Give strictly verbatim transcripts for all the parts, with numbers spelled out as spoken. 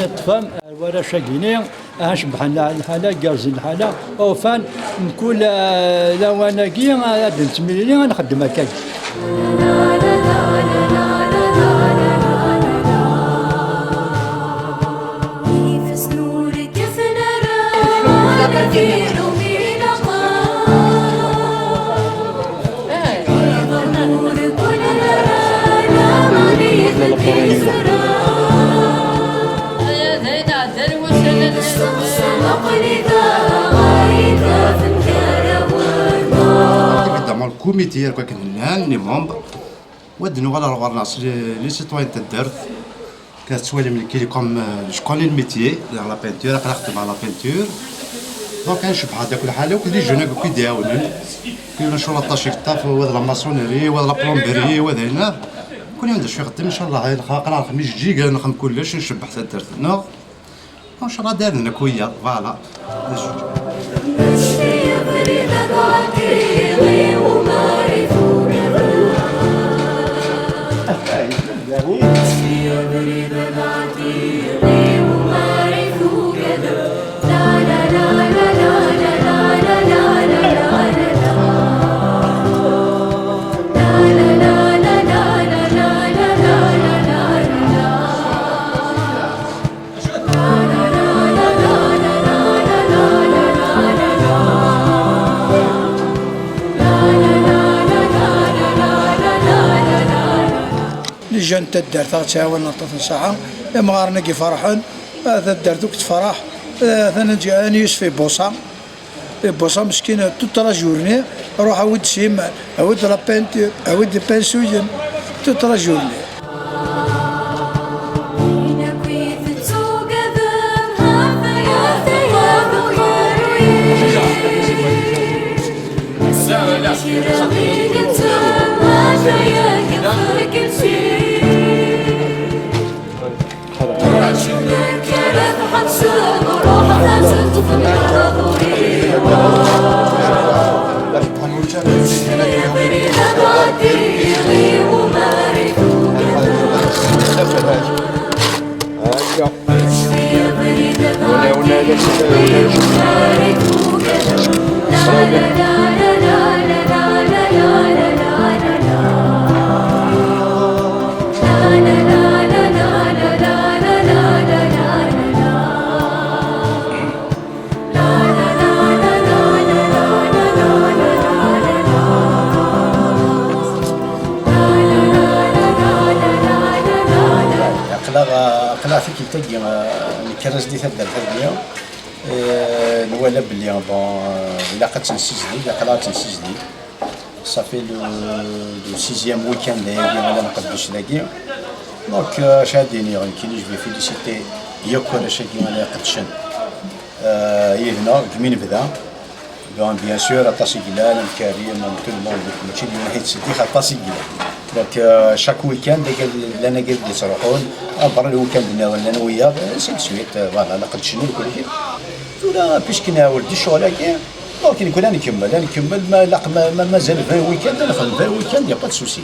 Ṭṭfem ar warrac-agi-ni, ah, cebbḥen lḥala, gerrzen lḥala, ufan mkul, ah, lawan-agi, ah, ad nettemlili, ad nxeddem akka. Évidemment, le comité, quoi, les membres, wa d-nuɣal ar ɣur-neɣ s les, les citoyens n taddart. Ka tettwalim nekkini comme, euh, je connais le métier, la peinture, aql-aɣ xeddmeɣ la peinture. Donc, ad ncebbeḥ-d akk lḥal, akk les jeunes akk i d-iɛawnen. Kul yiwen acu la tâche i yeṭṭaf, wa d la maçonnerie, wa d la plomberie, wa d ayen. Kul yiwen d acu ixeddem, inchallah, aql-aɣ nxeddem ijeǧǧigen, nxeddem kullec, ncebbeḥ taddart-nneɣ. Inchallah, ad d-rren akk wiyaḍ, voilà. Les jeunes n taddart ad ɣ-ttɛawanen aṭas n ssaɛa, imɣaren-agi ferḥen, ah, taddart akk tefreḥ, ah, atan Yusef ibuṣa, ibuṣa meskin, toute la journée, ruḥ awi-d siman, awi-d la peinture, awi-d ipinsuyen, toute la journée. Aql-aɣ, aql-aɣ tikkelt-agi, eh, nekker-as di taddart-agi, eh, nwala belli, bon, eh, ilaq ad tt-nessizdig, ilaq ad tt-nessizdig. Ça fait le, le sixième week-end dayagi ara nqeddec dagi. Donc, euh, acu ad d-iniɣ, nekkini, je vais féliciter yakk warrac-agi ara iqeddcen, euh, yid-neɣ, deg mi nebda. Donc, bien sûr, aṭas i yellan, am Karim, am tout le monde, mačči d yiwen i yettseddix, aṭas i yellan. Donc, euh, chaque week-end, llan agi i d-yettruḥun, à part le week-end nniḍen, llan wiyaḍ, ainsi de suite, euh, voilà, la qeddcen, tura, puisque nɛawed di ccɣel-agi, donc, nekkni ad nkemmel, ad nkemmel, ma ilaq, ma, ma, mazal vingt week-end, ad nexdem vingt week-end, y a pas de souci.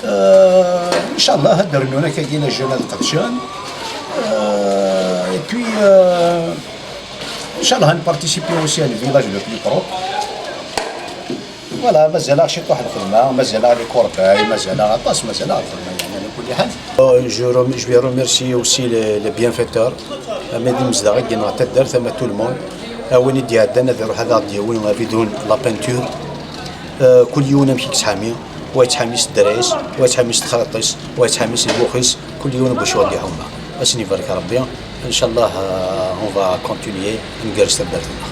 Euh, inchallah, ad d-rnun akkagi les jeunes ad qedcen. Euh, et puis, euh, inchallah, ad nparticipi aussi à le village le plus propre. Voilà, mazal-aɣ ciṭuḥ lxedma, mazal-aɣ les corbeilles, mazal-aɣ aṭas, mazal-aɣ lxedma, يعني, على كل حال. Euh, je rem-, je vais remercier aussi les, les bienfaiteurs, ama d imezdaɣ-agi neɣ taddart, ama tout le monde. A win i d-iɛeddan ad iruḥ ad aɣ-d-yawi abidun la peinture. Euh, kul yiwen amek i yettḥami, wa yettḥami s ddra-is, wa yettḥami s texriṭ-is, wa yettḥami s lmux-is, kul yiwen bu ccɣel d-iḥuma. Ad sen-ibarek Rebbi. Inchallah, euh, on va continuer ad ngerrez taddart-nneɣ.